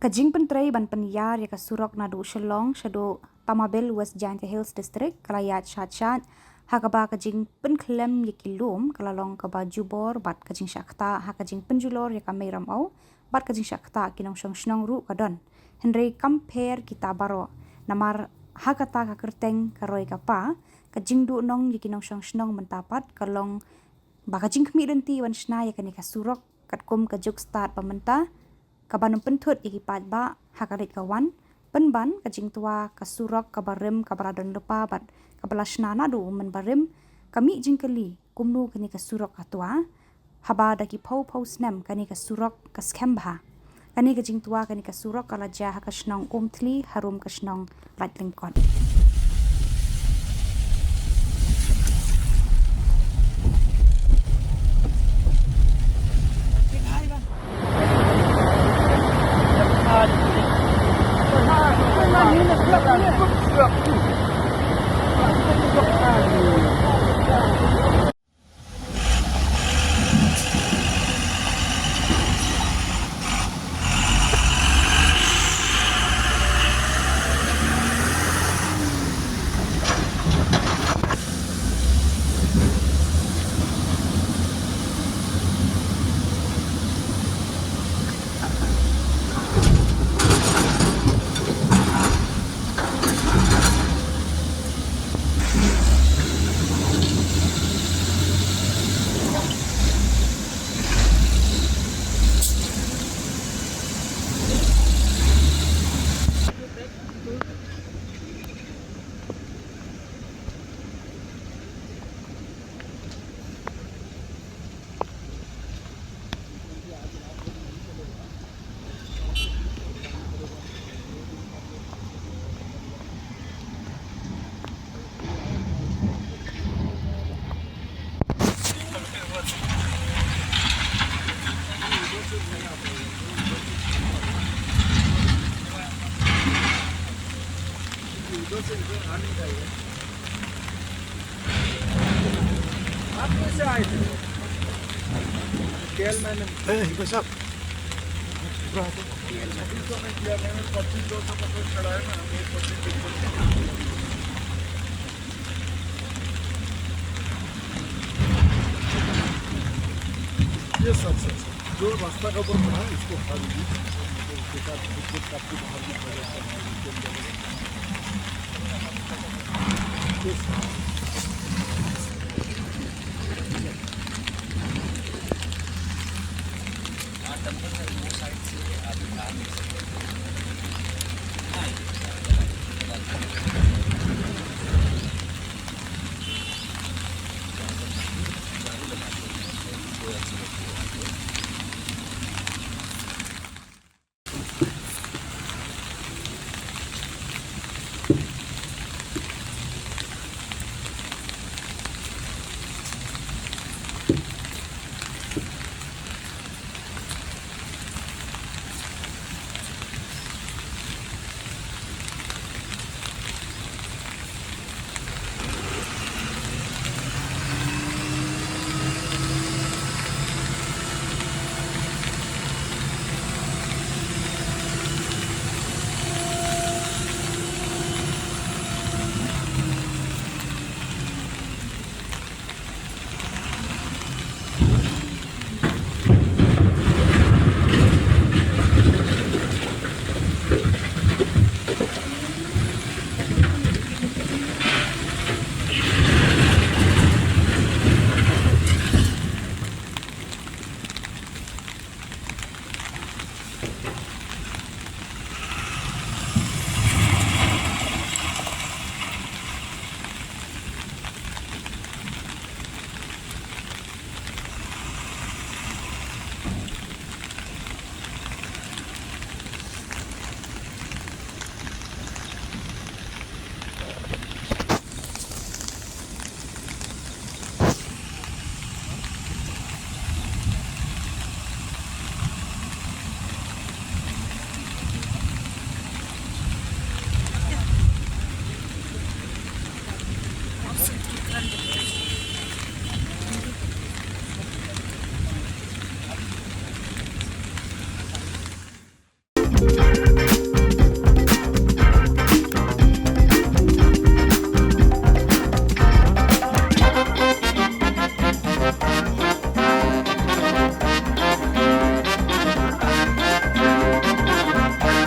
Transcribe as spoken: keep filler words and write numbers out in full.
Ka jingpyntrei ban pynïar ïa ka surok naduh Shillong shaduh Tamabil, West Jaintia Hills District, ka la ïaid shat shat, ha kaba ka jingpynkhlem ïa ki lum ka la long kaba jubor bad ka jingshah ktah ha ka jingpynjulor ïa ka mei ramew bad ka jingshah ktah ki nongshong shnong ruh ka don. Hynrei kam pher kita baroh, namar ha kata ka kyrteng ka roi ka pa, ka jingduhnong ïa ki nongshong shnong mynta pat ka long ba ka jingkhmih lynti ban shna ïa kane ka surok katkum ka juk stad ba mynta, kaban ym pynthut ïa ki paidbah ha ka leit ka wan, pynban ka jingtwa ka surok kaba rim kaba la don lypa bad kaba la shna naduh mynba rim, ka mih jingkylli kumno kane ka surok ka twa, haba da ki phew phew snem kane ka surok ka skhem bha. Kane ka jingtwa kane ka surok ka la jia ha ka shnong Umthli harum ka shnong Laitlyngkot. आप कैसे आए थे? केएल मैंने ए, बस आप। अभी तो मैं किया, मैंने पच्चीस दो सौ पचास चढ़ाया ना, मैं पच्चीस दिन ये सब, सब, सब। जो रास्ता का ऊपर बना है, इसको हटा दीजिए। उसके साथ कुछ, कुछ आपको बाहर भी पड़ेगा।